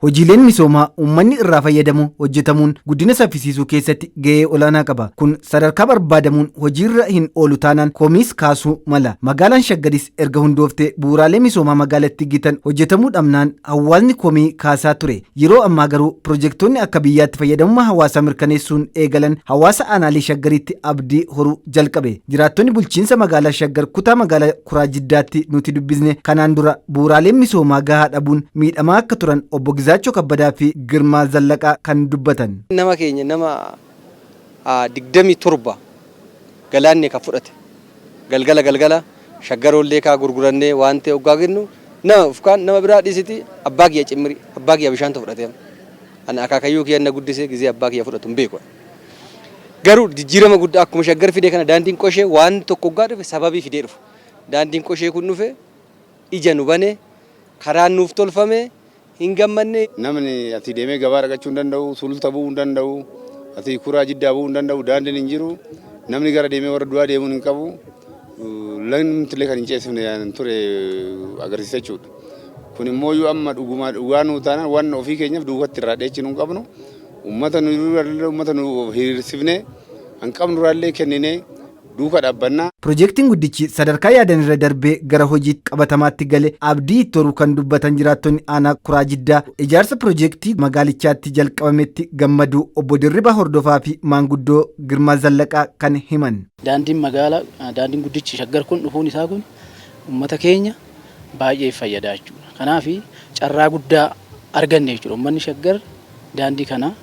Hojiileen misoomaa uummanni irraa fayyadamu hojjetamuun guddina saffisiisuu keessatti gahee olaanaa qaba. Kun sadarkaa barbaadamuun hojiirra hin oolu taanaan komiis kaasuu mala. Magaalaan Shaggaris erga hundooftee bu'uuraalee misoomaa magaalatti gitan hojjetamuu dhabnaan hawaasni komii kaasaa ture. Yeroo ammaa garuu pirojektoonni akka biyyaatti fayyadamummaa hawaasaa mirkaneessuun eegalan hawaasa aanaalee Shaggaritti abdii horuu jalqabe. Jiraattonni bulchiinsa magaalaa Shaggar kutaa magaalaa Kuraa Jiddaatti nuti dubbisne kanaan dura bu'uuraaleen misoomaa gahaa dhabuun miidhamaa akka turan obbo Gizaachoo Kabbadaa fi Girmaa Zallaqaa kan dubbatan. Nama keenya nama 27 galaanni kan fudhate galgala galgala Shaggaroollee kaa gurgurannee waan ta'e hoggaa kennu nama ufkaan nama biraa dhiisiti, abbaa kiyya cimmiri, abbaa kiyya bishaantu fudhate. Ani akaakayyuu kiyya na guddisee gizee abbaa kiyya fudhatu hin beeku. Garuu jijjiirama guddaa akkuma Shaggar fide kana daandiin Qoshee waan tokko hoggaa dhufe sababii fidee dhufa. Daandiin Qoshee kun dhufe, ija nu bane, karaan nuuf tolfame, hin gammanne. Namni asii deemee gabaa dhaqachuu hin danda'u, Sululta bu'uu hin danda'u, asii Kuraa Jiddaa bu'uu hin danda'u, daandiin hin jiru. Namni gara deemee warra du'aa deemuun hin qabu. Lagni illee kan hin ceesifne ture agarsiisa jechuudha. Kun immoo yoo amma dhugumaa dhugaa nuu taanaan waan ofii keenyaaf duubatti irraa dheechinu hin qabnu. Uummata nu uummata nu hiriirsifnee kan qabnu irraallee kenninee duuka dhaabbannaa. Pirojektiin guddichi sadarkaa yaadan irra darbee gara hojii qabatamaatti gale abdii itti horuu kan dubbatan jiraattonni aanaa Kuraa Jiddaa, ijaarsa pirojektii magaalichaatti jalqabametti gammaduu obbo Dirribaa Hordofaa fi maanguddoo Girmaa Zallaqaa kan himan. Daandiin magaalaa, daandiin guddichi Shaggar kun dhufuun isaa kun uummata keenya baay'ee fayyada jechuudha. Kanaaf carraa guddaa arganne jechuudha. Uummanni Shaggar daandii kana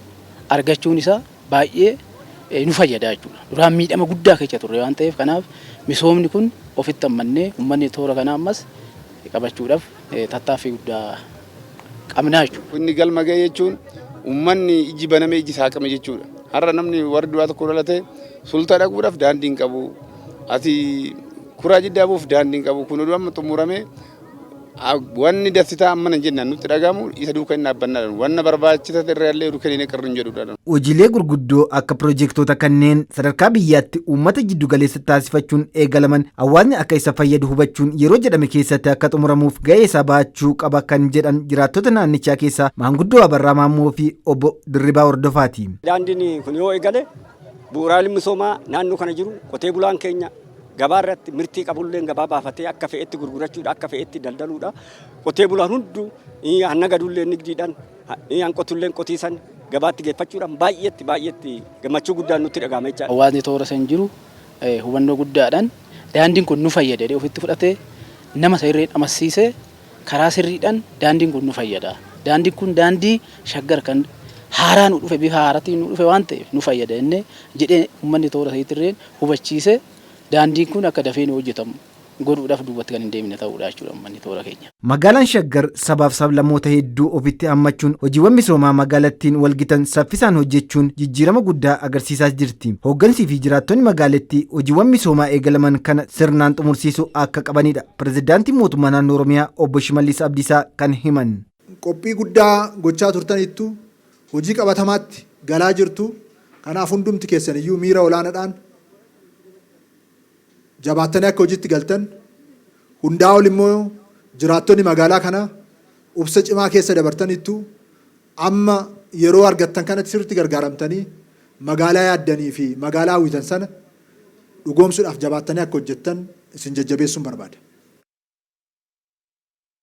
argachuun isaa baay'ee nu fayyada jechuudha. Duraan miidhama guddaa keessa turre waan ta'eef, kanaaf misoomni kun ofitti ammannee uummanni toora kanaa ammas qabachuudhaaf tattaaffii guddaa qabnaa jechuudha. Inni galma ga'e jechuun uummanni ijji banamee ijji saaqame jechuudha. Har'a namni warri du'aa tokko dhalate Sulultaa dhaquudhaaf daandii hin qabu. Ati Kuraa Jiddaa bu'uuf daandii hin qabu. Kun oduu amma xumuramee wanni dasitaa amma hin jennaan nutti dhagahamu isa duukaa hin dhaabbannaadhaan wanna barbaachisa irra illee oduu kenninee qarru hin jedhudha. Hojiilee gurguddoo akka pirojektoota kanneen sadarkaa biyyaatti uummata jiddu galeessa taasifachuun eegalaman hawaasni akka isa fayyadu hubachuun yeroo jedhame keessatti akka xumuramuuf gahee isaa bahachuu qaba kan jedhan jiraattota naannichaa keessaa maanguddoo Abarraa Maammoo fi obbo Dirribaa Hordofaati. Daandiin kun yoo eegale bu'uuraaleen misoomaa naannoo kana jiru, qotee bulaan keenya gabaa irratti mirtii qabullee gabaa baafatee akka fe'etti gurgurachuudha, akka fe'etti daldaluudha. Qotee bulaan hunduu hanna gadullee nigdiidhaan, hanqotullee qotiisan gabaatti geeffachuudhaan baay'eetti baay'eetti gammachuu guddaan nutti dhagahama jechaadha. Hawaasni toora san jiru hubannoo guddaadhaan daandiin kun nu fayyada jedhee ofitti fudhatee, nama isa irreen amansiisee, karaa sirriidhaan daandiin kun nu fayyada. Daandiin kun daandii Shaggar kan haaraa nu dhufe, bifa haaraatiin nu dhufe waan ta'eef nu fayyada jennee jedhee uummanni toora saniitti irreen hubachiisee daandiin kun akka dafee nu hojjetamu godhuudhaaf duubatti kan hin deemne ta'uudha jechuudha uummanni toora keenya. Magaalaan Shaggar sabaaf sablammoota hedduu ofitti hammachuun hojiiwwan misoomaa magaalattiin walgitan saffisaan hojjechuun jijjiirama guddaa agarsiisaas jirti. Hooggansii fi jiraattonni magaalattii hojiiwwan misoomaa eegalaman kana sirnaan xumursiisuu akka qabanidha Pirezidaantiin Mootummaa Naannoo Oromiyaa Obbo Shimallis Abdiisaa kan himan. Qophii guddaa gochaa turtanittu, hojii qabatamaatti galaa jirtu. Kanaaf hundumti keessan iyyuu miira olaanadhaan jabaattanii akka hojiitti galtan, hundaa ol immoo jiraattonni magaalaa kanaa obsa cimaa keessa dabartanittu, amma yeroo argattan kanatti sirriitti gargaaramtanii magaalaa yaaddanii fi magaalaa hawwitan sana dhugoomsuudhaaf jabaattanii akka hojjettan isin jajjabeessuun barbaada.